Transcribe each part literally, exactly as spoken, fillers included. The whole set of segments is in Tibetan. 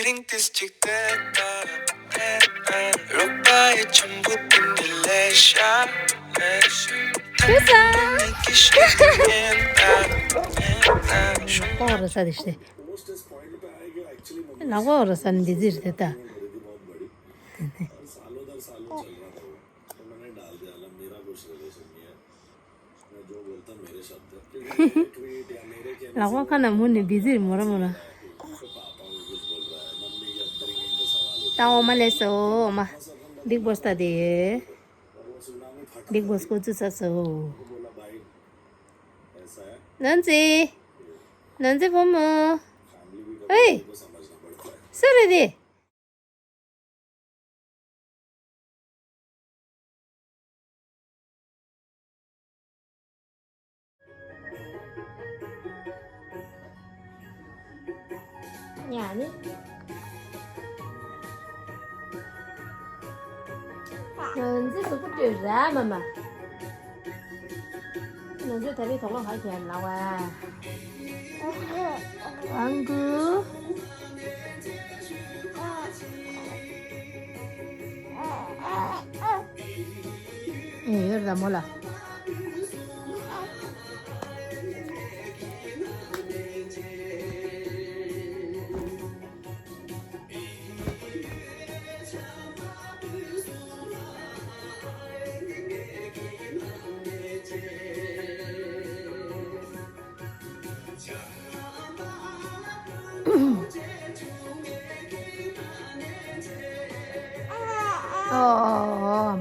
ཏིས་ཅིག་ཏེ་ཏ་ཏེ་ཏ་རོགས་པ་ཡི་ཆུན་པོ་ཏིན་ཏི་ལེ་ཤ་ལེ་ཤ། ཁྱོད་ས། ནི་ཀི་ཤི་ཏི་ཉན་ཏ་ཏེ་ཏ་ཤུ། ལག་པ་འོར་ས་དེ་ཤི་ཏེ། ལག་པ་འོར་ས་ནི་འདི་ཟིར་ཏེ་ཏ། ལག་པ་ཁ་ན་མུ་ནི་བི་ཟིར་མོ་ར་མོ་ར། ད་འོ་མ་ལས་སོ་འོ་མ། Bigg Boss ད་དེ། Bigg Boss ཁོ་ཚོ་ས་སོ། ནན་ཙི། ནན་ཙི་བུ་མོ། ཨེ། སུ་རེད་དེ། ཉ་ནི། ང་ཚོའི་གཟུགས་པོ་སྤྲོད་ར་མ་མ། ང་ཚོས་ད་རེས་དོགས་ལོ་ཧ་གྱེན་ལ་བ། ཨང་གུ། ཨེ་ཡོད་ར་མོ་ལ། ཨོ།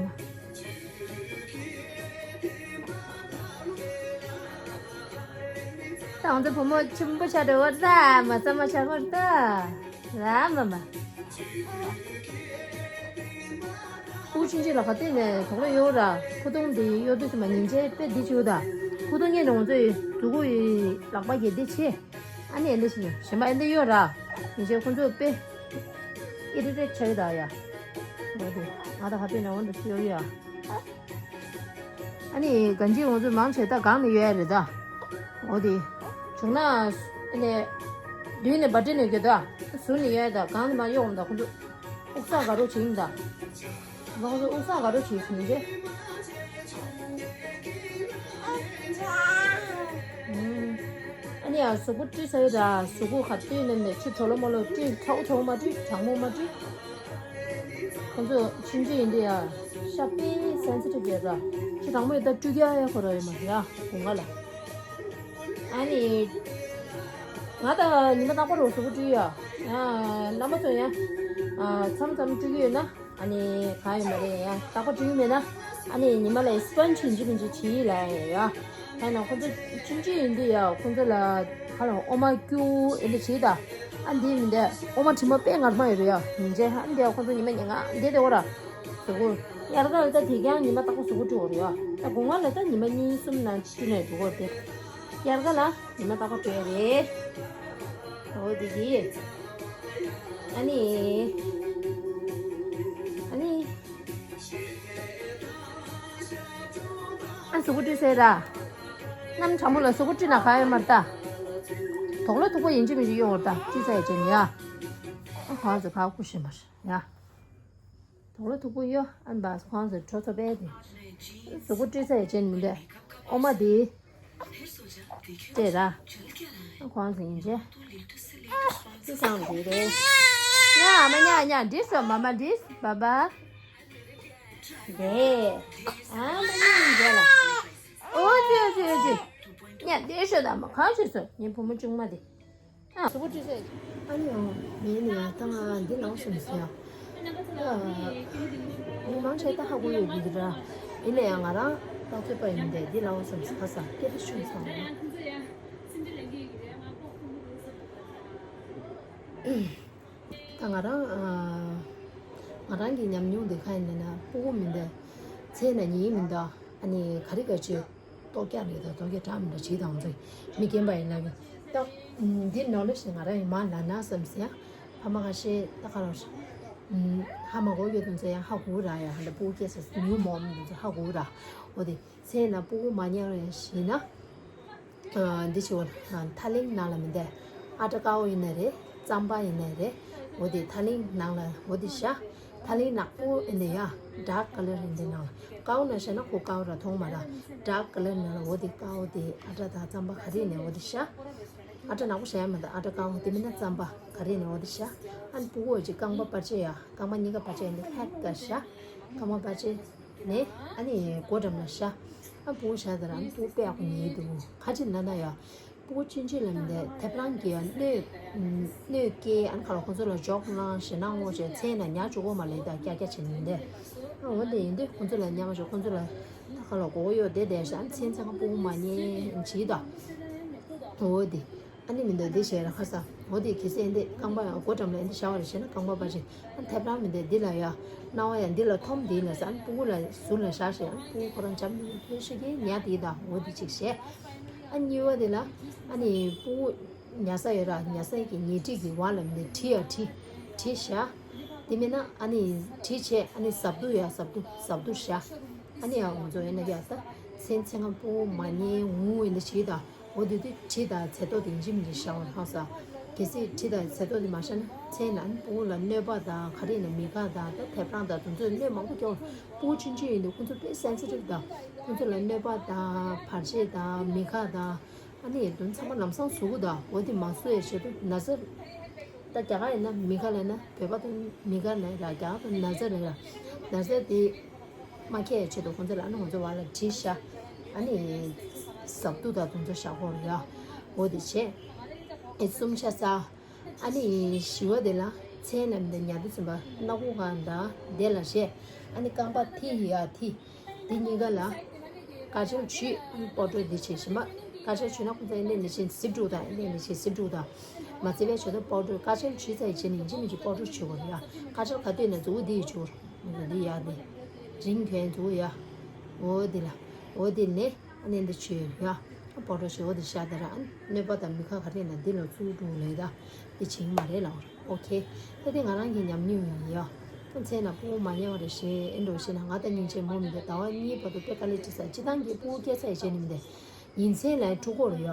ད་ང་ཚོ་བུ་མོ་ཆེན་པོ་ཆགས་འགྲོ་བར་ད་མ་ས་མ་ཆགས་བར་ད་ར་མ་མ། ཨུ་ཆུང་ཆུང་ལ་ག་བལྟས་ནས་དོགས་པ་ཡོད་ར། ཁུ་ཏུང་འདི་གཡོ་སྡུག་ཅིག་མ་ཉིན་བྱེད་དཔེ་འདི་བྱེད་ད། ཁུ་ཏུང་ངས་ནོང་ཚོའི་གཟུགས་པོ་ཡི་ལག་པ་གྱེས་འདི་བྱེད། ཨ་ནི་ཨེ་འདི་བྱེད་གཞན་པ་ཨེ་འདི་གཡོ་ར། ཉིན་བྱེད་ཁོ་ཚོ་དཔེ་ཨི་རི་ཊེཊ་ཆགས་ད་ཡ། ང་དེ་ང་ད་ག་བལྟས་ནས་འོ་འདི་བྱེད་ཡོད་ཡ། ཨ་ནི་གང་ཅི་ང་ཚོ་མང་ཆེ་ད་གང་ནས་ཡོད་ཡ་རེད་ད། འོ་དེ། བྱུང་ན། ཨ་ནི། མདུན་ནས་འབའ་ཏྲི་ནས་གྱོད་ད། ཟུར་ནས་ཡོད་ད་གང་ནས་མ་གཡོ་འོང་ད་ཁོ་ཚོ། ཨུག་ས་ག་རོ་བྱེད་ཡིན་ད། ཁོ་ཚོ་ཨུག་ས་ག་རོ་བྱེད་ཟིན་རྗེས། ཨ་ནི་ཡ་གཟུགས་པོ་བཀྲུས་ཚར་ཡོད་ད། གཟུགས་པོ་ག་དུས་ནས་ནས་ཆུ་གྲོ་ལོ་མོ་ལོ་བཀྲུས་ཁྲའུ་ཆའུ་མ་བཀྲུས་གྲང་མོ་མ་བཀྲུས། ཁོ་ཚོ་ཆུང་ཆུང་ཡིན་དུས་ཡ། ཤ་དཔེ་སེན་སི་ཊིབ་ཡོད་ར། ཆུ་གྲང་མོ་ཡོད་ད་བཀྲུ་རྒྱ་ཡ་ཁོ་ར་ཡོད་མ་རེད་ཡ་དགུན་ཁ་ལ། ཨ་ནི། ང་ད་ཉི་མ་རྟག་པར་གཟུགས་པོ་བཀྲུས་ཡ། ཡ། རྣམ་པ་ཚོ་ཡ། མཚམས་མཚམས་བཀྲུ་གི་ཡོད་ན། ཨ་ནི་གང་ཡོད་མ་རེད་ཡ། རྟག་པར་བཀྲུ་གི་མེད་ན། ཨ་ནི་ཉི་མ་ལ་སི་པོན་ཇི་ཡིན་གཅིག་མིན་གཅིག་བྱེད་ཡིན་ལ་ཡ། ད་ན་ཁོ་ཚོ་ཆུང་ཆུང་ཡིན་དུས་ཡ་ཁོ་ཚོ་ལ་ཁ་ལ་འོ་མ་སྐྱུར་ཨེ་འདྲ་བྱེད་ད། ཨ་འདི་མི་འདྲ་འོ་མ་དྲི་མ་དཔེ་ངར་མ་ཡོད་རེད་ཡ། ཡིན་ཅེ་ཨ་འདི་ཡ་ཁོ་ཚོ་ཉི་མ་ཉལ་ང་འདི་དེ་འོ་ར། དེ་གོ་དབྱར་ཁ་ལ་ད་དེ་ཀྱང་ཉི་མ་རྟག་པར་གཟུགས་པོ་བཀྲུ་འོ་རེད་ཡ། ད་དགུན་ཁ་ལ་ད་ཉི་མ་གཉིས་གསུམ་ནང་བཀྲུ་ནས་འགྲོ་གོ་རེད། དབྱར་ཁ་ལ་ཉི་མ་རྟག་པར་བཀྲུ་ཡ་རེད། འོ་དེ་གི། ཨ་ནི། ཨ་ནི། ཨ་གཟུགས་པོ་བཀྲུས་ཚར་ར། གནམ་གྲང་མོ་ལ་གཟུགས་པོ་བཀྲུས་ན་ག་ཡོད་མ་རེད་ད། དོག་ལོ་མཐུག་པོ་ཡིན་གཅིག་མིན་གཅིག་གཡོ་བར་ད་བཀྲུས་ཚར་ཡ་བྱས་ནས་ཡ། ཨ་ཁོང་ཚོ་ཁ་ཁུ་ཤེས་མ་རེད་ཡ། དོག་ལོ་མཐུག་པོ་གཡོ་ཨ་འབའ་ཁོང་ཚོ་གྲོ་ཚོ་པས་དེ། གཟུགས་པོ་བཀྲུས་ཚར་ཡ་བྱས་ནས་མི་འདོད། ཨོ་མ་དེ། ལྟོས་ར། ཁོང་ཚོ་ཡིན་ཅེ། ཅི་སང་དེ་རེད། ཉ་མ་ཉ་ཉ་འདི་སོ་མ་མ་འདི་སོ་བ་བ། རེད། ཨ་མ་ཉ་ཡིན་ཅེ་ལ། ཨོ་ཙི་ཨོ་ཙི་ཨོ་ཙི། ཉ་འདི་སོ་ད་མ་གང་ཞིག་སོ་ངའི་བུ་མོ་ཆུང་མ་དེ། ཨ་གཟུགས་པོ་བཀྲུས་ཚར། ཨ་ནི་འོ། ངས་ནི་ཡང་ད་ང་འདི་ལའོ་སོང་ཟེར་ཡ། ཨ། མི་མང་ཆེ་ད་ཧ་གོ་ཡོད་འདི་ར། ཡིན་ན་ཡང་ང་རང་ཏོག་ཙམ་པ་ཡིན་ཏེ་འདི་ལའོ་སོང་ཟེར་ཁ་ས་སྐད་ཆ་ཤུགས་སོང་། ད་ང་རང་ཨ། ང་རང་གི་ཉམས་མྱོང་འདི་ག་ཡིན་ན་ན་སྤུ་གུ་མིན་ཏེ། ཚེ་ན་ཉིན་མིན་ཏོ། ཨ་ནི་ག་རེ་ག་ཅི། ལྟོ་རྒྱག་རེད་ད་ལྟོ་རྒྱག་གྲ་མི་འདྲ་བྱེད་དང་ཚེ་མི་རྒན་པ་ཡིན་ན་གི་ད་འདི་ནོ་ལེ་ཤི་ང་རང་ཡིན་མ་ལ་ན་བསམ་ཟེར་ཡ། ཕ་མ་ཁ་ཤས་ད་ག་རང་ཧ་མ་གོ་གི་དུས་ཚོད་ཡ་ཧ་གོ་ར་ཡ་ཧ་ལ་སྤུ་གུ་སྐྱེས་ས་ཉུང་མོ་མི་དུས་ཚོད་ཧ་གོ་ར། འོ་དེ་ཚེ་ན་སྤུ་གུ་མ་ཉལ་རེ་ཞིག་ན། འདི་ཞུ་བ་ཐ་ལིང་ནང་ལ་མི་འདས་ཨ་ཏྲ་ཀའོ་ཡིན་ན་རེད། རྩམ་པ་ཡིན་ན་རེད། འོ་དེ་ཐ་ལིང་ནང་ལ་འོ་དེ་བཞག་ཐ་ལིང་ནག་པོ་ཨེ་འདི་ཡ། ཌརཀ་ཀ་ལར་ཨེ་འདི་ནང་ལ། ཀའོ་ན་བཞག་ན་ཁོ་ཀའོ་ར་མཐོང་མ་ར། ཌརཀ་ཀ་ལར་ནང་ལ་འོ་དེ་ཀའོ་དེ་ཨ་ཏྲ་དང་རྩམ་པ་ག་རེ་ནས་འོ་དེ་བཞག་ཨ་ཏྲ་ནག་པོ་བཞག་ཡ་མ་ད་ཨ་ཏྲ་ཀའོ་དེ་མིན་ན་རྩམ་པ་ག་རེ་ནས་འོ་དེ་བཞག་ཨན་ཕྲུ་གུ་ཅིག་རྐང་པ་བར་ཆད་ཡ། རྐང་པ་གཉིས་ཀ་བར་ཆད་ཨེ་འདི་ལྷད་ཀ་བཞག་རྐང་པ་བར་ཆད་ནས་ཨ་ནི་སྒོ་འགྲམ་ལ་བཞག་ཨ་ཕྲུ་གུ་བཞག་ད་ར་ཨན་ཕྲུ་གུ་དཔེ་ཡག་པོ་ཉལ་འདུག་ག་ཅི་ན་ན་ཡ། ཕྲུ་གུ་ཆུང་ཆུང་ལ་མི་འདི་ཐེབས་རང་གི་ཡ་གནོད་གནོད་སྐྱེལ་ཨན་ཁ་ལ་ཁོང་ཚོ་ལ་འཇོག་གནང་ཞེ་ན་ངོ་ཞེ་མཚན་ན་ཉར་བཅུག་གོ་མ་ལེ་ད་ཀྱ་ཀྱ་བྱེད་ནི་འདི། ཨ་འོ་འདི་ཡིན་དུས་ཁོང་ཚོ་ལ་ཉར་མ་ཞོག་ཁོང་ཚོ་ལ་ད་ཁ་ལ་གོ་གོ་ཡོད་དེ་དེ་ཞག་མཚན་མཚན་ཁ་ཕྲུ་གུ་མ་ཉལ་བྱེད་ད། འོ་འདི། ཨ་ནི་མི་འདུག་འདི་བྱས་ལ་ཁ་ས། འོ་དེ་གལ་སྲིད་ཨེ་འདི་རྐང་པ་ཡང་སྒོ་འགྲམ་ལ་ཨེ་འདི་བཞག་པ་རེད་བྱས་ན་རྐང་པ་པ་ཅིག་ཨ་ཐེབས་རང་མི་འདུག་འདི་ལ་ཡ། རྣ་བ་ཡང་འདི་ལ་འཐོམ་འདི་ལ་ས་ཨ་ཕྲུ་གུ་ལ་ཟུར་ལ་བཞག་བྱས་ཨ་ཕྲུ་གུ་ཁོ་རང་འཇམ་ཉུང་ཉུང་ཤི་གི་ཉལ་དེ་དང་འོ་དེ་ཅིག་བྱས། ཨ་གཉིས་པ་དེ་ལ་ཨ་ནི་ཕྲུ་གུ་ཉལ་ས་ཡོད་ར་ཉལ་ས་ཡི་གི་ཉལ་ཁྲི་གི་བར་ལ་མི་འདུག་གྲི་ཡ་གྲི་གྲི་བཞག་དེ་མིན་ན་ཨ་ནི་གྲི་བྱས་ཨ་ནི་ཟབ་ཏུ་ཡ་ཟབ་ཏུ་ཟབ་ཏུ་བཞག་ཨ་ནི་ཡ་ང་ཚོ་ཨེ་ན་ཡ་ད་མཚན་མཚན་ཁ་ཕྲུ་གུ་མ་ཉལ་འུ་ཨེ་འདི་བྱས་དང་། འོ་དེ་དུས་གྲི་དང་ཚེ་ཏོག་དེ་ཡིན་གཅིག་མིན་གཅིག་བཞག་པ་ཧང་སང་། གལ་སྲིད་གྲི་དང་ཚེ་ཏོག་དེ་མ་བཞག་ན་མཚན་ལ་ཕྲུ་གུ་ལ་གནོད་པ་དང་ག་རེ་ཡིན་ན་མི་ཁ་དང་ད་ཐེབས་རང་དང་དེ་ཚོས་གནོད་མང་པོ་སྐྱོན། ཕྲུ་གུ་ཆུང་ཆུང་ཡིན་དུས་ཁོང་ཚོ་དཔེ་སེན་སི་ཊིབ་དང་ཁོང་ཚོ་ལ་གནོད་པ་དང་བར་ཆད་དང་མི་ཁ་དང་ཨ་ནི་དོན་ཚང་མ་ལམ་སང་ཟུག་གུ་དང་འོ་དེ་མ་ཟུག་ཡ་བྱེད་དུས་ན་ཚ། ད་རྒྱ་གར་ཡིན་ན་མི་ཁ་ལབ་ན་བོད་པ་དང་མི་ཁ་ལབ་ར་རྒྱ་གར་དང་ན་ཚ་ལབ་ར། ན་ཚ་དེ་མ་ཁྱེར་ཆེད་དུ་ཁོང་ཚོ་ལ་ཨ་ནི་ང་ཚོ་བར་ལ་གྲི་བཞག་ཨ་ནི་ཟབ་ཏུ་དང་དུང་ཚོ་བཞག་གོ་ར་ཡ། འོ་དེ་བྱས། ཨེ་གསུམ་ཆ་ས། ཨ་ནི་བཞི་བ་དེ་ལ་མཚན་ལ་མི་འདུག་ཉལ་དུས་ཙམ་པ་སྣ་ཁུག་གང་དང་དེ་ལ་བྱས། ཨ་ནི་རྐང་པ་མཐིལ་ཡ་མཐིལ། འདི་གཉིས་ཀ་ལ་དཀར་ཆིལ་བྱུགས། པའུ་ཌར་འདི་བྱས་ཤིང་མ། དཀར་ཆིལ་བྱུགས་ན་ཁོང་ཚོ་ཨེ་འདྲས་འདི་བྱས་སིབ་འགྲོ་དང་ཨེ་འདྲས་འདི་བྱས་སིབ་འགྲོ་དང་། མ་བརྩི་བའི་ཆེད་དུ་པའུ་ཌར་དཀར་ཆིལ་བྱུགས་ཚར་ཡི་རྗེས་ནས་ཡིན་གཅིག་མིན་གཅིག་པའུ་ཌར་བྱུགས་དགོས་རེད་ཡ། དཀར་ཆིལ་ག་དུས་ནས་མཛུབ་གུ་འདི་ཡི་བྱུགས། འདི་ཡ་འདི། རིང་གོན་མཛུབ་གུ་ཡ། འོ་འདི་ལ། འོ་འདི་ནས་ཨ་ནི་འདི་བྱུགས་ཡ། པའུ་ཌར་བྱས་འོ་འདི་བཞག་དེ་ར་ཨ་ནི་གནོད་པ་དང་མི་ཁ་ག་རེ་ན་འདི་ལ་བཙུགས་འགྲོ་ལེ་ད། འདི་བྱིང་མ་རེད་ལ། ཨོ་ཁེ། ད་དེ་ང་རང་གི་ཉམས་མྱོང་ཡིན་ཡ། ཁོང་ཚོས་ན་ཕྲུ་གུ་མ་ཉལ་བ་རེད་ཞེས་ཨེ་འགྲོ་ཞེ་ན་ང་ད་སྙིང་རྗེ་མོ་མི་འདུག་ཟླ་བ་གཉིས་བར་དུ་དཔེ་དཀའ་ལས་ཁྲིད་ས་སྤྱི་བཏང་གི་ཕྲུ་གུ་སྐྱེ་ས་ཡི་བྱས་ནི་མི་འདུག་ཉིན་མཚན་ལ་འཁྲུག་གོ་རེད་ཡ།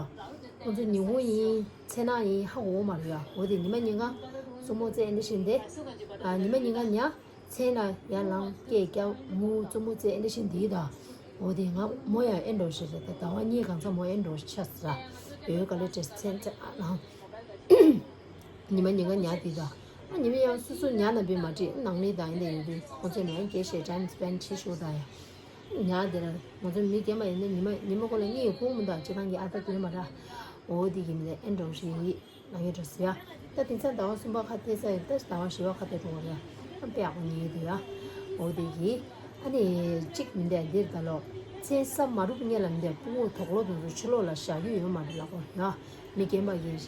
ཁོང་ཚོ་ཉིན་གུང་ཡིན་མཚན་ནག་ཡིན་ཧ་གོ་གོ་མ་རེད་ཡ། འོ་དེ་ཉི་མ་ཉིན་གང་བཙུན་མོ་བཙས་ཨེ་འདྲ་ཞིག་འདི། ཨ་ཉི་མ་ཉིན་གང་ཉལ། མཚན་ལ་ཡར་ལངས་སྐད་རྒྱབ་ངུ་བཙུན་མོ་བཙས་ཨེ་འདྲ་ཞིག་འདི་དང་། འོ་དེ་ང་མོ་ཡང་ཨེ་འགྲོ་ཞེས་རེད་ད་ཟླ་བ་གཉིས་གང་ཚ་མོ་ཨེ་འགྲོ་ཆ་ས་ར། འོ་དཀའ་ལས་ཁྲིད་ས་མཚན་ཚེ་ཨ་ལངས། ཉི་མ་ཉིན་གང་ཉལ་དེ་དང་། ཨ་ཉི་མ་ཡང་སོ་སོ་ཉལ་ན་བི་མ་བྲིས་ནང་ལས་དང་ཡིན་དེ་ཡོད་དུས་ཁོང་ཚོས་ནས་སྐད་བཤད་time spend བྱེད་ཤོག་དང་ཡ། ཉལ་དེ་ར་ང་ཚོ་མི་རྒན་པ་ཡིན་ན་ཉི་མ་ཉི་མ་ཁོ་ལ་གཉིད་ཁུག་མི་འདུག་སྤྱི་བཏང་གི་ཨ་ད་དུས་མ་ར། འོ་དེ་གི་མི་ལ་ཨེ་འགྲོ་ཞེས་ཡིད་ལ་ཡོད་འགྲོ་ཟེར་ཡ། ད་དེང་སང་ཟླ་བ་གསུམ་པ་ཁ་གཏད་ས་ཡོད་ད་ཟླ་བ་བཞི་པ་ཁ་གཏད་འགྲོ་བ་རེད་ཡ། ཨ་དཔེ་ཡག་པོ་ཉལ་དེ་ཡ། འོ་དེ་གི། ཨ་ནི་གཅིག་མི་འདུག་འདིར་ད་ལོ། མཚན་ས་མ་རུབ་སྔོན་ལ་མི་འདུག་ཕྲུ་གུ་དོག་ལོ་དེ་ཚོ་ཕྱི་ལོགས་ལ་བཞག་རྒྱུ་ཡོད་མ་རེད་ལབ་གོ་ཡ། མི་རྒན་པ་ཡིན།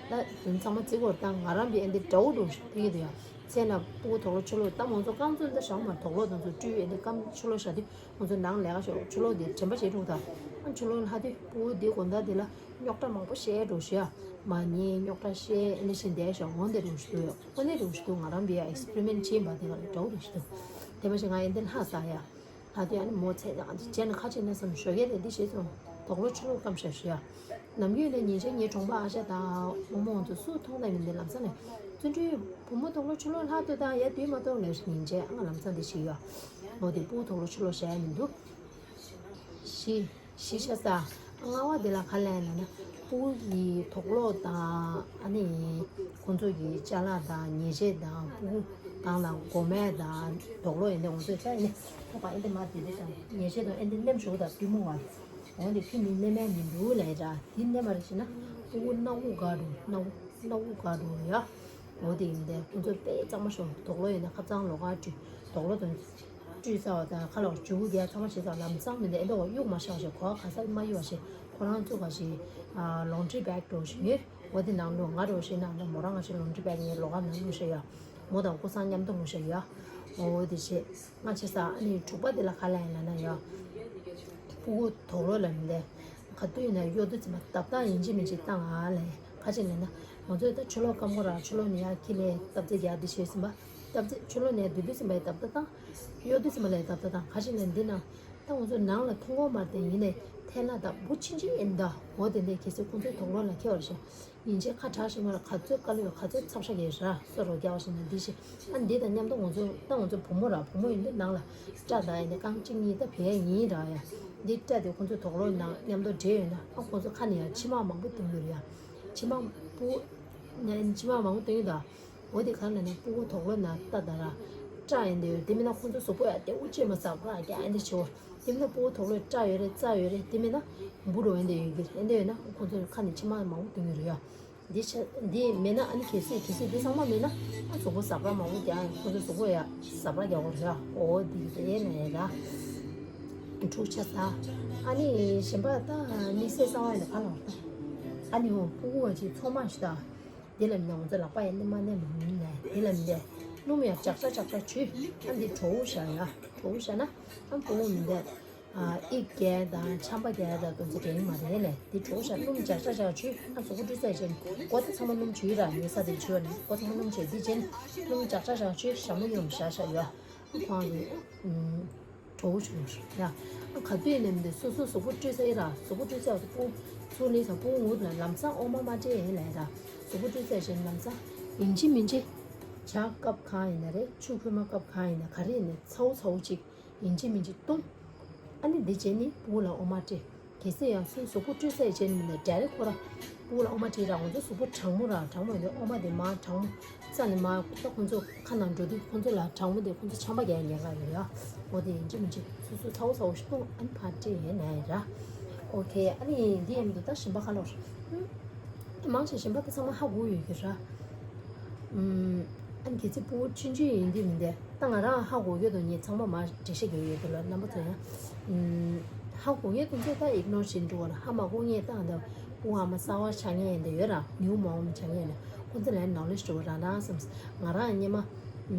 ད་དེ་ཚང་མ་བརྩི་གོ་ད་ང་རང་བི་ཨེ་འདི་འདྲ་བོ་འགྲོ་ཞིག་ཕེབས་ཀྱི་འདུག་ཡ། མཚན་ལ་ཕྲུ་གུ་དོག་ལོ་ཕྱི་ལོགས་ད་མང་ཚོགས་རྐང་བཙུན་ད་བཞག་མ་དོག་ལོ་དེ་ཚོ་སྤྲུལ་ཨེ་འདི་རྐང་ཕྱི་ལོགས་བཞག་དུས་ང་ཚོ་ནང་ལས་ཀ་ཞོག་ཕྱི་ལོགས་འདི་དྲན་པ་བྱེད་འགྲོ་ད། ཨ་ཕྱི་ལོགས་ལྷག་དུས་ཕྲུ་གུ་འདི་དགོང་དག་འདི་ལ་རྙོག་དྲ་མང་པོ་བཤད་འགྲོ་ཞིག་ཡ། མ་ཉལ་རྙོག་དྲ་བཤད་ཨེ་འདི་བཞིན་བསྡད་ཞོག་འོང་དེ་འགྲོ་ཞིག་འདུག་ཡ། ཨ་ནི་འགྲོ་ཞིག་འདུག་ང་རང་བི་ཡ་ཨེག་སི་པེ་རི་མེན་ཊི་བྱེད་པ་དེ་ག་ལ་འདྲ་བོ་འགྲོ་ཞིག་འདུག་དེ་མ་ཞིག་ང་ཨེ་འདི་ལྷག་ས་ཡ། ད་དུས་ཨ་ནི་མོ་ཚེ་ཡང་བྱས་ནས་ཁ་ཕྱེ་ན་བསམ་ཞོགས་ཀས་དེ་འདི་བྱས་སོང་། དོག་ལོ་ཕྱི་ལོགས་སྐམ་ཤར་ཞུ་ཡ། ནམ་རྒྱུན་ནས་ཉིན་ཤས་ངའི་གྲོང་པ་ཨ་ཞང་དང་རྨོ་མོ་ཚོ་སུ་མཐོང་ན་མི་འདི་ལམ་སང་ནས་བརྩོན་འགྲུས་བུ་མོ་དོག་ལོ་ཕྱི་ལོགས་ལྷག་ཏུ་དང་ཡ་དུས་མ་གཏོགས་ལས་ཉིན་ཤས་ཨ་ང་ལམ་སང་འདི་ཞིག་ཡོད། ལོ་དེ་ཕྲུ་གུ་དོག་ལོ་ཕྱི་ལོགས་བཞག་ཡ་མི་འདུག་ཤི། ཤི་ཤ་ས། ལྔ་བ་དེ་ལ་ག་ལ་ཡིན་ན་ཕྲུ་གུ་གི་དོག་ལོ་དང་ཨ་ནི་ཁོང་ཚོ་གི་ཅ་ལག་དང་ཉལ་ཆས་དང་ཕྲུ་གུ་དང་ལ་མགོ་མེ་དང་དོག་ལོ་ཡིན་ན་ང་ཚོས་ཆ་ཡིན་ན་ཐོག་པ་ཨེ་འདི་མ་དེ་དེ་དང་ཉལ་ཆས་དང་ཨེ་འདི་ནེམ་ཞུགས་དང་པུས་མོ་བ། འོན་ཏེ་ཁྱོད་མི་ནེམ་མེད་མི་འདུག་ལས་ར་དེ་ནེམ་མ་རེ་བྱས་ན་ཕྲུ་གུ་སྣ་བུག་འགག་འགྲོ་སྣ་བུག་སྣ་བུག་འགག་འགྲོ་ཡ། འོ་དེ་ཡིན་ཏེ་ཁོང་ཚོ་དཔེ་གཙང་མ་ཤོག་དོག་ལོ་ཡིན་ན་ཁ་གཙང་ལོགས་ཀ་བཀྲུས་དོག་ལོ་དང་། བཀྲུས་ཚར་བ་དང་ཁ་ལག་བྱུག་རྒྱག་ཚང་མ་བྱས་ཚར་ལམ་སང་མི་འདི་ཨེ་འདྲ་བ་གཡུག་མ་བཞག་བྱས་གོ་བ་ག་ས་མ་གཡུག་བ་བྱས་ཁོ་རང་ཚོ་ག་ཞིག་ལོན་ཌི་རི་བེག་འགྲོ་བཞིན་ཡོད། འོ་དེ་ནང་ལོ་ང་འགྲོ་བཞིན་ནང་ལོ་མོ་རང་ང་ཞིག་ལོན་ཌི་རི་བེག་ངའི་ལོགས་ཀ་ནང་ལུས་བཞག་ཡོད། མོ་དང་སྐུ་སང་མཉམ་དུ་ལུས་བཞག་ཡོད། འོ་དེ་བྱས་ང་བྱས་ས་ཨ་ནི་དྲུག་པ་དེ་ལ་ག་ལ་ཡིན་ལ་ན་ཡོད། ཕྲུ་གུ་དོག་ལོ་ལ་མི་འདི་ག་དུས་ཡིན་ན་གཡོ་དུས་ཙམ་པ་ཏབ་ཏང་ཡིན་གཅིག་མིན་གཅིག་བཏང་ཨ་ལས་ག་ཅི་ལས་ན་ང་ཚོས་ད་ཕྱི་ལོགས་སྐམ་པོ་ར་ཕྱི་ལོགས་ནས་ཡར་ཁྱི་ལས་སྟབས་རྩེ་རྒྱག་འདི་བྱས་ཟིན་པ། སྟབས་རྩེ་ཕྱི་ལོགས་ནས་སྡོད་དུས་ཙམ་པའི་ཏབ་ཏ་བཏང་། གཡོ་དུས་ཙམ་པ་ལས་ཏབ་ཏ་བཏང་ག་ཅི་ལས་འདི་ན། ད་ང་ཚོ་ནང་ལ་མཐོང་གོ་མ་དེ་ཡིན་ནས་ཐལ་ ཁྱེད་ལ་ད་བུ་ཆུང་ཆུང་ཡིན་ད། འོ་དེ་འདྲའི་གལ་སྲིད་ཁོང་ཚོའི་དུག་ལོག་ལ་འཁེལ་བ་རེད་ཤག་ཡིན་ཕྱིན་ཁ་གྲག་ཤིང་མ་ལ་ག་ཚོད་དཀའ་ལས་ཡོད། ག་ཚོད་ཚབ་ཤ་གི་ར་སོ་རོ་རྒྱག་བ་ཞིག་ན་འདི་ཞིག་ཨ་འདི་དང་མཉམ་དུ་ང་ཚོ་ད་ང་ཚོ་བུ་མོ་ར་བུ་མོ་ཡིན་དུས་ནང་ལ་སྐྲ་དང་ཡིན་ནི་རྐང་གཅིག་གཉིས་ད་བས་ཡིན་ར་ཡ། འདི་སྐྲ་དེ་ཁོང་ཚོའི་དུག་ལོག་ནང་མཉམ་དུ་འདྲེས་ཡོད་ན་ཨ་ཁོང་ཚོ་ཁ་ནས་ཡང་མཆི་མ་མང་པོ་བཏོན་གྱི་རེད་ཡ། མཆི་མ་སྤུ་ནས་མཆི་མ་མང་པོ་བཏོན་གྱི་འདུག་འོ་དེ་ག་ལ་ནས་སྤུ་གུ་དུག་ལོག་ནང་ལྟ་ད་ར་སྐྲ་ཡིན་དུས་དེ་མིན་ན་ཁོང་ཚོ་གཟུགས་པོ་ཡ་དེ་འུ་ཅེ་མ་ཟག་པ་རྒྱ་ཡིན་དུ་ཆེ་བོ། དེ་མིན་ན་སྤུ་གུ་དུག་ལོག་སྐྲ་ཡོད་རེད་རྩ་ཡོད་རེད་དེ་མིན་ན་འབུ་རུ་ཡིན་དུ་ཡོད་ཀྱི་རེད་ཡིན་དུ་ཡོད་ན་ཁོང་ཚོ་ཁ་ནས་མཆི་མ་མང་པོ་བཏོན་གྱི་རེད་ཡ། འདི་ཆ་འདི་མེད་ན་ཨ་ནི་གལ་སྲིད་གལ་སྲིད་འདི་ཚང་མ་མེད་ན་ཨ་གཟུགས་པོ་ཟག་པ་མང་པོ་རྒྱག་ཡང་ཁོང་ཚོ་གཟུགས་པོ་ཡ་ཟག་པ་རྒྱག་དགོས་རེད། འོ་འདི་གི་དེ་ནས་ར་འཁྲུག་ཆ་ས། ཨ་ནི་གཞན་པ་ད་དམིགས་བསལ་གསང་བ་ཡིན་ན་ག་ལ་བར་ད་ཨ་ནི་འོ་སྤུ་གུ་བ་ཅིག་ཚོགས་མ་ཞིག་ད། འདི་ལ་མིན་ང་ཚོ་ལག་པ་ཡ་ནི་མ་ནས་མ་མིན་ནས་འདི་ལ་མིན་ཏེ་སྣུམ་ཡ་ཅག་ཅག་ཅག་ཅག་བྱུས་ཨ་འདི་གྲོ་བོ་བཞག་ཡ་གྲོ་བོ་བཞག་ན་ཨ་སྤུ་གུ་མིན་ཏེ། ཨིག་རྒྱལ་དང་ཆམ་པ་རྒྱལ་དང་དེ་ཚོ་དྲན་མ་རེད་ལས། འདི་གྲོགས་ཤ་སྣུམ་ཇག་ཇག་ཇག་བྱུས་ཨ་གཟུགས་པོ་བཀྲུས་ཚར་རྗེས་མགོ་དེ་ཚང་མ་སྣུམ་བྱུས་ར་ཉལ་ས་དེ་བྱུས་ནས་མགོ་ཚང་མ་སྣུམ་བྱས་འདི་རྗེས་སྣུམ་ཇག་ཇག་ཇག་བྱུས་ཞྭ་མོ་གཡོན་བཞག་བཞག་ཡོད། ཨ་ཁོང་གི་གྲོགས་བྱུས་ཡ་ཨ་ག་དུས་ནས་མི་འདུག་སོ་སོ་གཟུགས་པོ་བཀྲུས་ཚར་ཡིན་ར་གཟུགས་པོ་བཀྲུས་ཚར་དུ་སྤུ་ཚུར་ལེན་ས་སྤུ་ངུ་ལ་ལམ་སང་ཨོ་མ་མ་སྤྲད་ཡིན་ལས་ར་གཟུགས་པོ་བཀྲུས་ཚར་རྗེས་ལམ་སང་ཡིན་གཅིག་མིན་གཅིག་ཇ་སྐབས་གང་ཡིན་ན་རེད་ཆུ་ཁོལ་མ་སྐབས་གང་ཡིན་ན་ག་རེ་ཡིན་ན་ཚ་བོ་ཚ་བོ་གཅིག་ཡིན་གཅིག་མིན་གཅིག་བཏུང་། ཨ་ནི་འདི་བྱས་ནི་སྤུ་གུ་ལ་ཨོ་མ་སྤྲད། གལ་སྲིད་ཡང་སོའི་གཟུགས་པོ་བཀྲུས་ཚར་བྱས་ནི་མིན་ན་ཌའི་རེག་ཁོ་ར་སྤུ་གུ་ལ་ཨོ་མ་སྤྲད་ར་ང་ཚོ་གཟུགས་པོ་གྲང་མོ་ར་གྲང་མོ་ཡིན་དུས་ཨོ་མ་དེ་མར་གྲང་མོ་རྩ་ནས་མར་ད་ཁོང་ཚོ་ཁ་ནང་འགྲོ་དུས་ཁོང་ཚོ་ལ་གྲང་མོ་དེ་ཁོང་ཚོ་ཆམ་པ་རྒྱག་ག་ཡོད་ཡ། འོ་དེ་ཡིན་གཅིག་མིན་གཅིག་སོ་སོ་ཚ་བོ་ཚ་བོ་ཞིག་བཏུང་ཨ་ནི་ཕར་སྤྲད་ཡས་ན་ཡིན་ར། ཨོ་ཁེ་ཨ་ནི་འདི་ཡིན་དུས་ད་གཞན་པ་ཁ་ལོར། མང་ཆེ་གཞན་པ་ད་ཚང་མ་ཧ་གོ་ཡོད་ཀྱི་ར། ཨམ། ཨ་ནི་གལ་སྲིད་སྤུ་གུ་ཆུང་ཆུང་ཡིན་དུས་མིན་ཏེ་ད་ང་རང་ཧ་གོ་ཡོད་དོ་ངས་ཚང་མ་མར་འགྲེལ་བཤད་རྒྱག་ཡོད་དོ་ལ་རྣམ་པ་ཚོ་ཡང་། ཨམ། ཧ་གོ་ཡོད་དོ་ཚོ་ད་ཨིག་ནོར་བྱེད་འགྲོ་བ་ལ་ཧ་མ་གོ་ངས་ད་ད་སྤུ་གུ་ཨ་མ་གསར་བ་ཆགས་མཁན་ཡིན་དུ་ཡོད་ར་ནིའུ་མོམ་ཆགས་མཁན་ལ་ཁོང་ཚོ་ལ་ནོ་ལེ་ཇི་འགྲོ་བ་རང་རང་བསམ། ང་རང་སྔོན་མ། ཨམ།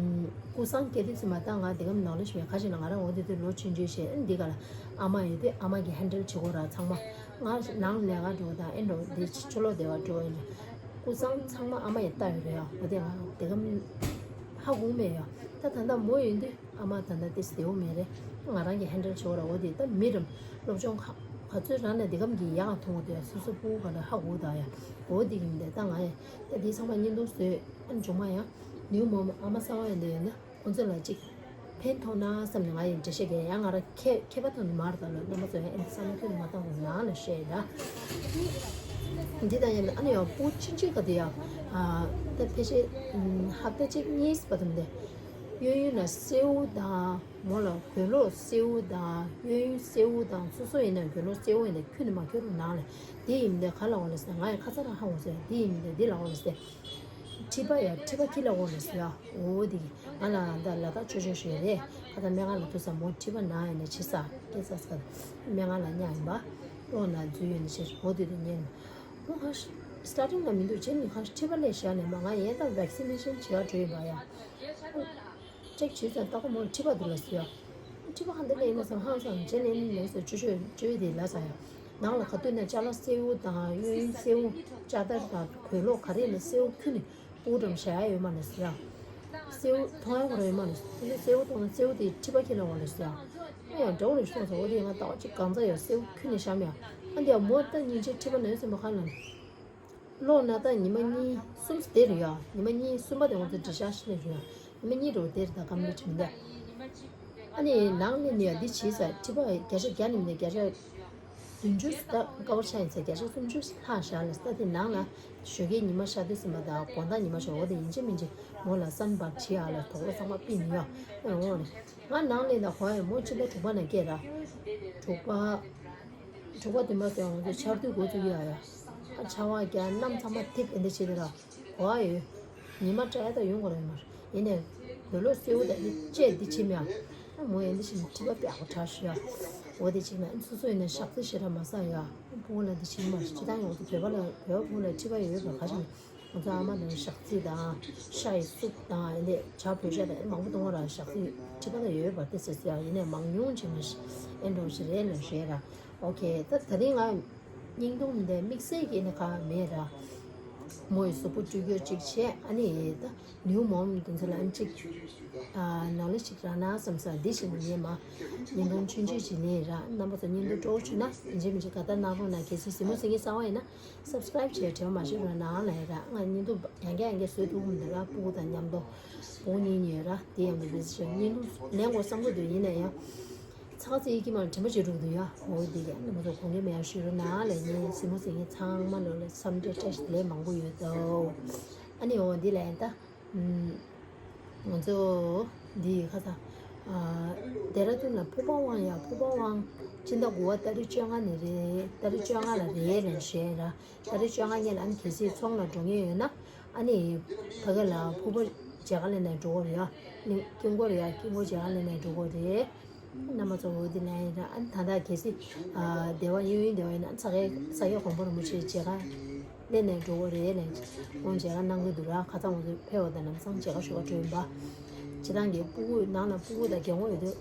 སྐུ་སང་སྐྱེ་དུས་ཙམ་པ་ད་ང་དེ་གམ་ནོ་ལེ་ཇི་མེད་ཁ་ཅིག་ལ་ང་རང་འོ་དེ་དུས་ལོ་ཆུང་ཆུང་བྱས་ཨ་ནི་འདི་ག་ལ་ཨ་མ་ཡོད་དུས་ཨ་མ་གི་ཧན་ཌལ་བྱེད་དགོས་ར་ཚང་མ། ང་ནང་ལས་ཀ་འགྲོ་དང་ཨེ་འགྲོ་འདི་ཕྱི་ཕྱི་ལོགས་བསྡད་པ་འགྲོ་ཡིན། སྐུ་སང་ཚང་མ་ཨ་མ་ཡིས་ལྟ་ཡོད་རེད་ཡ། འོ་དེ་ང་དེ་ག་ཧ་གོ་མེད་ཡ། ད་ད་ལྟ་མོ་ཡོད་དུས་ཨ་མ་ད་ལྟ་དེ་བདེ་བོ་མེད་རེད། ང་རང་གི་ཧན་ཌལ་བྱེད་དགོས་ར། འོ་དེ་ད་མི་རམ་སློབ་སྦྱོང་ག་ག་ཚོད་རང་ནས་དེ་གམ་གྱི་ཡག་མཐོང་གི་འདུག་ཡ། སོ་སོ་སྤུ་གུ་ག་ལ་ཧ་གོ་ད་ཡ། འོ་དེ་གི་མི་འདུག་ད་ང་ཡ་ད་དེ་ཚང་མ་བརྙན་ཐུང་བཟོས་ཨ་ནི་བྱུང་མ་ཡ། ནིའུ་མོ་ཨ་མ་གསར་བ་ཡིན་དུས་ཡིན་ན། ཁོང་ཚོ་ལ་གཅིག་ཕན་ཐོགས་ན་བསམ་ནས་ང་ཡིས་འགྲེལ་བཤད་རྒྱག་ཡང་ང་རང་མཁས་མཁས་པ་ཐོག་ནས་མ་རེད་ད་ལོ་རྣམ་པ་ཚོ་ཡང་ཨེ་འདི་བསམ་བློ་ཁྱོན་ནས་མ་བཏང་དགོས་ནང་ལ་བཤད་ཡིན་ད། འདི་དང་ཡང་ཨ་ནི་ཡང་སྤུ་གུ་ཆུང་ཆུང་ག་དེ་ཡང་ད་ཕལ་ཆེར་ཧབ་ཏ་གཅིག་གཉིས་བར་དུ་མི་འདུག་གཡས་གཡོན་ལ་སེའུ་དང་མོ་ལ་གོས་ལོག་སེའུ་དང་གཡས་གཡོན་སེའུ་དང་སོ་སོ་ཡིན་ན་གོས་ལོག་སེའུ་ཡིན་ན་ཁྱོན་ནས་མ་ཁྱོད་རང་ནང་ལ་འདི་ཡིན་མི་འདུག་ག་ལ་འོང་ལ་ཟེར་ང་ཡང་ཁ་ཚ་རང་ཧ་འོང་ཟེར་འདི་ཡིན་མི་འདུག་འདི་ལ་འོང་ལ་ཟེར། མཁྲིས་པ་ཡ་མཁྲིས་པ་ཁྱི་ལ་འོ་ལ་ཟེར་ཡ། འོ་དེ་གི་ང་ལ་ད་ལ་དྭགས་ཆོས་ཆོས་ཞིག་རེད། ཁ་ད་སྨན་ཁང་ལ་ཐུག་ས་མོ་མཁྲིས་པ་ན་ཡ་ནས་ཕྱི་ས་སྐྱེ་ས་ས་སྨན་ཁང་ལ་ཉག་ཡིན་པ། གློག་ན་འཛུལ་ཡོད་ནས་ཕྱིར་འོ་དེ་དུ་ཉན་མོ་ཁ་སི་ཊར་ཊིང་ལ་མི་འདུག་བྱས་ནས་ཁ་མཁྲིས་པ་ལས་བཞག་ནས་མ་ང་ཡན་ད་བེག་སི་ནེ་ཤན་བྱེད་ཡ་འགྲོ་ཡིན་པ་ཡ། ཅེག་བྱས་ཙང་ད་ཁོ་མོ་མཁྲིས་པ་འདུག་ལ་ཟེར་ཡ། མཁྲིས་པ་ཧ་འདི་ལས་ཡིན་ན་བསམ་ཧང་སང་བྱས་ནས་ནས་ཟེར་བཅོས་བཅོས་བཅོས་དེ་ལ་ཟེར་ཡ། ནང་ལ་ག་དུས་ནས་ཅ་ལག་སེའུ་དང་གཡས་གཡོན་སེའུ་ཅ་དར་དང་གོས་ལོག་ག་རེ་ནས་སེའུ་ཁྱུ་ནས་སྤུ་གྲམ་བཞག་ཡ་ཡོད་མ་ནས་ཟེར་ཡ། སེའུ་མཐོང་ཡ་ཁོ་ར་ཡོད་མ་ནས་དེ་ནས་སེའུ་མཐོང་ན་སེའུ་དེ་མཁྲིས་པ་ཁྱེར་ལ་འོང་ནས་ཟེར་ཡ། ཨ་ཡང་འདྲ་བོ་ནས་ཤོག་ཟེར་འོ་དེ་ང་ལྟ་བ་ཅིག་གང་ཚ་ཡོད་སེའུ་ཁྱུ་ནས་བཞག་མེད་ཡ། ཨ་འདི་ཡ་མོ་ལྟ་ཉིན་ཕྱེད་མཁྲིས་པ་ན་ཡོད་ཟེར་མ་ཁ་ལ་ནས། གློག་ན་ད་ཉི་མ་གཉིས་གསུམ་དེ་རེད་ཡ། ཉི་མ་གཉིས་གསུམ་པ་དེ་ང་ཚོ་འགྲིག་ཤག་ཤི་ནས་རེད་ཡ། ཉི་མ་གཉིས་རེད་དེ་རེད་ད་གམ་ལི་དྲིན་ལས། ཨ་ནི་ནང་ལས་ནས་ཡ་འདི་བྱས་ས་མཁྲིས་པ་བརྒྱ་ཆ་བརྒྱ་ནས་མིན་ན་བརྒྱ་ཆ་བདུན་ཅུ་ད་ཀ་བར་ཆ་ཡིན་ས་བརྒྱ་ཆ་སུམ་ཅུ་ལྷག་བཞག་ལ་ས་དེ་ནང་ལ་ཞོགས་ཀའི་ཉི་མ་ཤར་དུས་ཙམ་པ་དང་དགོང་དག་ཉི་མ་ཤར་འོ་དེ་ཡིན་གཅིག་མིན་གཅིག་མོ་ལ་སན་བག་བྱེད་ཡ་ལ་དོགས་པ་ཚང་མ་པི་ནི་ཡ་ཨ་འོ་ནི། ང་ནང་ལས་ན་གོ་ཡ་མོ་ཕྱི་ཟླ་དྲུག་པ་ན་སྐྱེས་ར། དྲུག་པ། དྲུག་པ་བདུན་པ་ཟེར་འོང་དུས་ཆར་དུས་འགོ་བཙུགས་ཡ་ཡ། ཨ་ཆར་པ་རྒྱག་གནམ་ཚང་མ་ཐིབས་ཨེ་འདི་བྱེད་དེ་ར། གོ་ཡ་ཡོད། ཉི་མ་བཀྲ་ཡ་ད་ཡོང་གོ་ར་ཡོད་མ་རེད། ཡིན་ནས་གོས་ལོག་སེའུ་དང་ནི་བཅས་འདི་བྱེད་མེད་ཨ། ཨ་མོ་ཡ་འདི་བྱེད་ནས་མཁྲིས་པ་པེ་ཨ་གོ་དྲག་ཞུ་ཡ། འོ་དེ་བྱེད་ན་ཨ་སོ་སོ་ཡིན་ན་ཞག་རྩི་ཞེ་དྲག་མ་ཟ་ཡ། ཨ་སྤུ་གུ་ལ་འདི་བྱེད་མ་རེད་སྤྱི་བཏང་ཡོང་དུས་བོད་པ་ལ་བོད་པ་སྤུ་གུ་ལ་མཁྲིས་པ་ཡོད་པ་ག་ཞིག་ང་ཚོ་ཨ་མ་ནང་ཞག་རྩི་དང་ཤ་ཡི་སུབ་དང་ཨེ་འདྲས་བྱ་བོད་ཤ་དང་ཨེ་མང་པོ་གཏོང་བ་ར་ཞག་རྩི་མཁྲིས་པ་དང་ཡོད་པ་དེ་ཟེར་ཟེར་ཡ་ཡིན་ནས་མང་ཉུང་བྱེད་མི་ཨེ་འགྲོ་ཞིག་རེད་ལ་རེད་ར། ཨོ་ཁེ་ད་ད་རིང་ང་སྙིང་སྟོང་མི་འདའི་དམིགས་བསལ་གྱི་ནི་ག་མེད་ར། མོ་ཡི་གཟུགས་པོ་སྤྲུལ་སྐྱོར་ཅིག་བྱས། ཨ་ནི་ད་ནིའུ་མོམ་དེ་ཚོ་ལ་ཨ་ནི་ཅིག་ནང་ལ་ཞིག་རག་ན་བསམ་ས། འདི་ཞིག་ནི་ངས་མ་བརྙན་ཐུང་ཆུང་ཆུང་ཞིག་ནི་རག་རྣམ་པ་ཚོ་བརྙན་ཐུང་སྤྲོ་བོ་བྱུང་ན་ཡིན་གཅིག་མིན་གཅིག་དགའ་རྟགས་གནང་རོགས་གནང་། གལ་སྲིད་གཟིགས་མོ་གཟིགས་མཁན་གསར་པ་ཡིན་ན་སབ་སི་ཀ་རབ་བྱས་དྲན་པ་མ་བརྗེད་རོགས་གནང་ལབ་ཡ་རག་ང་བརྙན་ཐུང་ཡང་བསྐྱར་ཡང་བསྐྱར་བཟོས་ཐུབ་ཀྱི་མི་འདུག་ར། སྤུ་གུ་དང་མཉམ་དུ་སྤུ་གུ་གཉིས་ཡོད་ར། དེ་ཡང་དུ་བེད་སྤྱོད་བརྙན་ཐུང་ལེན་དགོས་བསམ་གྱི་འདུག་ཡིན་ན་ཡང་ཚ་ཚ་ཡིད་ཀྱི་མར་དྲན་པ་བརྗེད་འགྲོ་གི་འདུག་ཡ། འོ་དེ་ག་རྣམ་པ་ཚོ་དགོངས་འགལ་མེད་ཡ་ཞུ་རོགས་གནང་ལབ། ངས་གཟིགས་མོ་གཟིགས་མཁན་ཚང་མ་ལོ་ལ་འཚམས་འདྲི་བཀྲ་ཤིས་བདེ་ལེགས་མང་པོ་ཡོད་དོ། ཨ་ནི་འོ་འདི་ལ་ཡང་ད། ང་ཚོ་འདི་ཁ་ས། ཨ། ལྡེ་ར་ལྡུན་ལ་ཕུག་པ་དབང་ཡ། ཕུག་པ་དབང་སྤྱི་ཟླ་དགུ་པ་ཏ་རིག་བཅོ་ལྔ་ནས་རེད། ཏ་རིག་བཅོ་ལྔ་ལ་རེད་ལབ་བཤད་ར། ཏ་རིག་བཅོ་ལྔ་ཉིན་ལ་ཨ་ནི་གལ་སྲིད་ཚོང་ལ་འགྲོ་མཁན་ཡོད་ན་ཨ་ནི་ཕ་གི་ལ་ཕུག་པ་མཇལ་ཁ་ལེན་ནས་འགྲོ་དགོས་རེད་ཡ། ནི་དཀྱིལ་འཁོར་ཡ། དཀྱིལ་འཁོར་མཇལ་ཁ་ལེན་ནས་འགྲོ་དགོས་རེད། རྣམ་པ་ཚོ་འོ་དེ་ལ་ཡིན་ར། ཨ་ནི་ད་ལྟ་གལ་སྲིད་ཨ་སྡེ་བ་གཡས་གཡོན་སྡེ་བ་ཡིན་ན་ས་སྐྱ་ས་སྐྱ་གོང་པ་རིན་པོ་ཆེ་མཇལ་ཁ་ལེན་ནས་འགྲོ་གི་རེད་ལབ། ཁོང་མཇལ་ཁ་གནང་གི་འདུག་ར། ཁ་སང་ང་ཚོ་ཕེབས་པ་དང་ལམ་སང་མཇལ་ཁ་ཞུ་ག་འགྲོ་ཡིན་པ། སྤྱིར་བཏང་གི་སྤུ་གུ་ནང་ལ་སྤུ་གུ་དང་རྒན་གོག་ཡོད་དུས་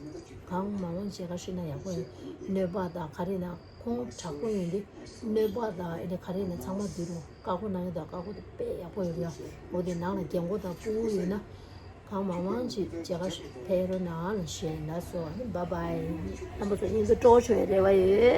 གང་མང་མང་མཇལ་ཁ་ཞུས་ན་ཡག་པོ་ཡོད། གནོད་པ་དང་ག་རེ་ན་ཁོང་དྲག་པོ་ཡིན་དུས་གནོད་པ་དང་ཨེ་ནི་ག་རེ་ན་ཚང་མ་འདུས་རུང་བཀའ་བསྒོ་གནང་ཡོད་དང་། བཀའ་བསྒོ་དེ་དཔེ་ཡག་པོ་ཡོད་ར། འོ་དེ་ནང་ལ་རྒན་གོག་དང་སྤུ་གུ་ཡོད་ན། གང་མང་མང་ཅིག་མཇལ་ཁ་ཕེབས་རོགས་གནང་ལ་ཞེས་ལབ་སོང་། ཨ་ནི་བཱའི་བཱའི། རྣམ་པ་ཚོ་བརྙན་ཐུང་སྤྲོ་བོ་བྱུང་བའི་རེ་བ་ཡོད།